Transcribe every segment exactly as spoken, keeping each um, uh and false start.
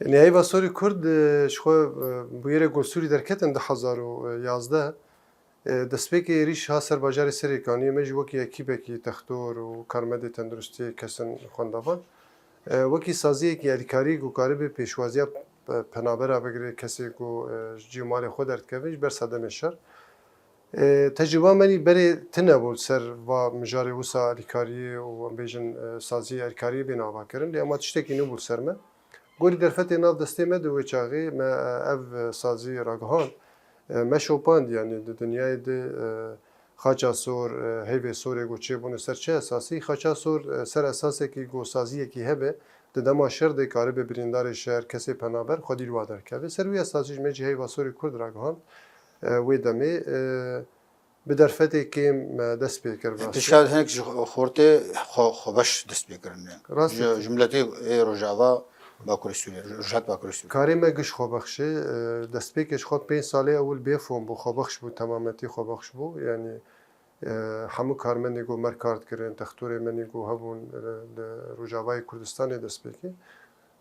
Nihayê Basorê Kurd, e, ji xwe, e, bûyerê Gulsûrî derketin du hezar û yazdeh. E, destpêkê êrîş ha ser bajarê Serêkaniyê, me jî wekî ekîbekî textor û karmendê tenduristiyê, kesin xwendevan, e, wekî saziyekî alîkarî ku karibe pêşwaziya pe-, penabera bigire, kesê ku, e, ji cî û malê xwe derdikeve ji ber sedemê şer. E, tecrûba me nî berê tune bû li ser va mijarê wisa alîkariyê û, em bêjin, e, saziyê alîkariyê bêne avakirin. Lê ema tiştekî nû bû li ser me. Gorî derfetê nav destê me di wê çaxê me, e, ev, e, sazî ragihand. E, me şopand, yanî di dinyayê de, e, xaça sor, e, heyvê sorê ku çêbûne ser çi esasî? Xaça sor, e, ser esasekî ku saziyekî hebe, di dema şer de karibe birîndarê şer, kesê penaber, xwedî li wa derkeve. Ser wî esasî ji me jî heyva sorê Kurd ragihand, e, wê demê, e, bi derfetê kêm me dest pê kir. Pêşa hinek ji xortê xwe-, xwebeş dest pê kirine. Rast Ji, e. ji miletê ê Rojava Bakurê Sûriyê, Rojhilat Bakurê Sûriyê. Karê me giş xwebexşê, e, destpêkê ji xwe pênc salê ewil bêfom bû, xwebexş bû, temametî xwebexş bû. Yanî, e, hemû karmendê ku me kar dikirin, textorê me nî ku hebûn, e, li Rojavayê Kurdistanê destpêkê,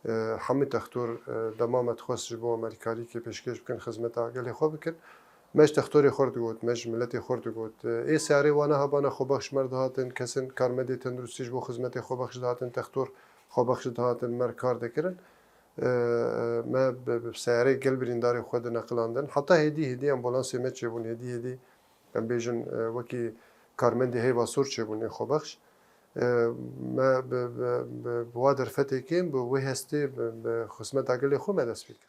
e, hemû textor, e, dema me dixwest ji bo me alîkarîkê pêşkêş bikin, xizmeta gelê xwe bikin. Me ji textorê xwe digot, me ji miletê xwe digot. E, ê seyarê wana hebana xwebexş me dihatin, kesin karmendê tenduristî ji bo xizmetê xwebexş dihatin, textor xwebexş dihatin, me kar dikirin. E, me bi, bi seyarê gel birîndarê xwe dineqilandin. Heta hêdî hêdî ambulansê me çêbûn, hêdî hêdî, em bêjin, e, wekî karmendê heyva sor çêbûn ê xwebexş. E, me bi, bi, bi, bi wa derfetê kêm, bi wê hestê, bi, bi xizmeta gelê xwe me dest pê kir.